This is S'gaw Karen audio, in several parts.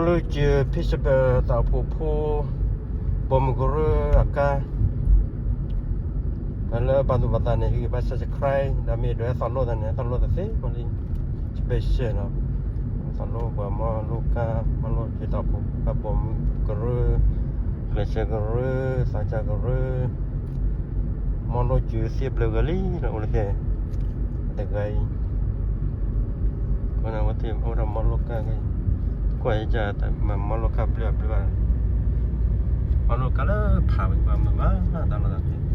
လၢကၠူၤ ဖံးစပၢၤ သးအိၣ်ဖှိၣ်ဖိ ပိာ်မုၣ်ကရၢအကါ, ပှၤလၢဘၣ်သူၣ်ဘၣ်သးန့ၣ် ဟ့ၣ်ဂံၢ်ဘါ subscribe, ဒီးမ့ၢ်ဒိးဟဲသီၣ်လိသးန့ၣ် သီၣ်လိသးသ့မးလံ, special လီၤ. သီၣ်လိပှၤမီလိကါ, မီလိကၠူၤ သးအိၣ်ဖှိၣ်ဖိ ပိာ်မုၣ်ကရၢ, ကျဲးစၢးကရၢ, သးစၢ်ကရၢ, မီလိကၠူၤသ့ဘျၢဂၤလံဒီး အိၣ်လၢသ့ၣ် တဂၤအံၤ အဝဲသ့ၣ်အိၣ်ဒီးမီလိကါ, ကွၢ်ယကမၤမီလိကါဘျၢအဘျၢဘၣ်, မီလိကါလၢဖးဝဲ ပှၤမၤမၤတၢ်လီၤတၢ်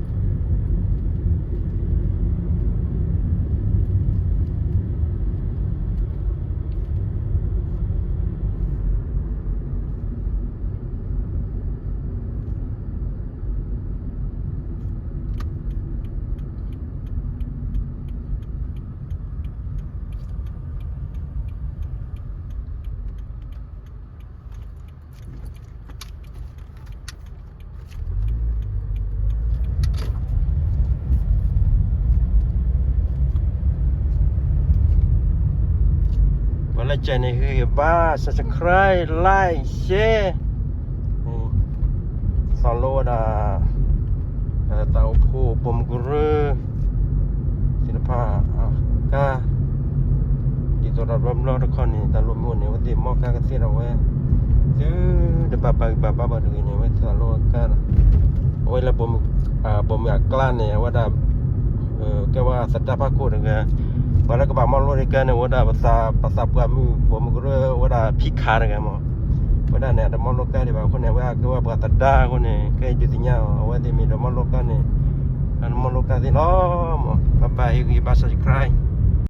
ကျဲ ပှၤလၢကၠဲးန့ၣ် ဟ့ၣ်ဂံၢ်ဘါ subscribe, like, share, သီၣ်လိဝဲဒၣ် သးအိၣ်ဖှိၣ်ပိာ်မုၣ်ကရၢ သ့ၣ်တဖၣ်အကါ, ဒ်သိးဒီးဘျီဘျီတခီန့ၣ် တၢ်လိၣ်မ့ၢ်အိၣ်န့ၣ် အဝဲသ့ၣ်မီကါကသ့ဒီးဝဲ, သုတဘၣ်ပာ်ဂံၢ်ပာ်ဘါဘၣ်တဂ့ၤန့ၣ် အဝဲသ့ၣ်သးလိကါ, အဝဲလၢ ပိာ်မုၣ်အကျါန့ၣ် အဝဲဒၣ် ကဲဝဲသဒါဖးခိၣ်တဂၤ, ပှၤလၢကဘၣ်မီလိတကါန့ၣ် အိၣ်ဝဲဒၣ်ပသးပှၢ်မုၣ် ပိာ်မုၣ်ကရၢ အိၣ်ဝဲဒၣ်ဖံးခးတဂၤမး, အဝဲဒၣ်န့ၣ် အတမီလိကါဒံးဘၣ်အဃိန့ၣ် အဝဲကဲဝဲပှၤသဒါအဃိန့ၣ် ကဲဒုးသ့ၣ်ညါအီၤ အဝဲသ့ၣ်မ့ၢ်ဒိးမီလိကါန့ၣ် အတမီလိကါသ့လီၤမး, ဘၣ်ဘၣ် ဟ့ၣ်ဂံၢ်ဘါ subscribe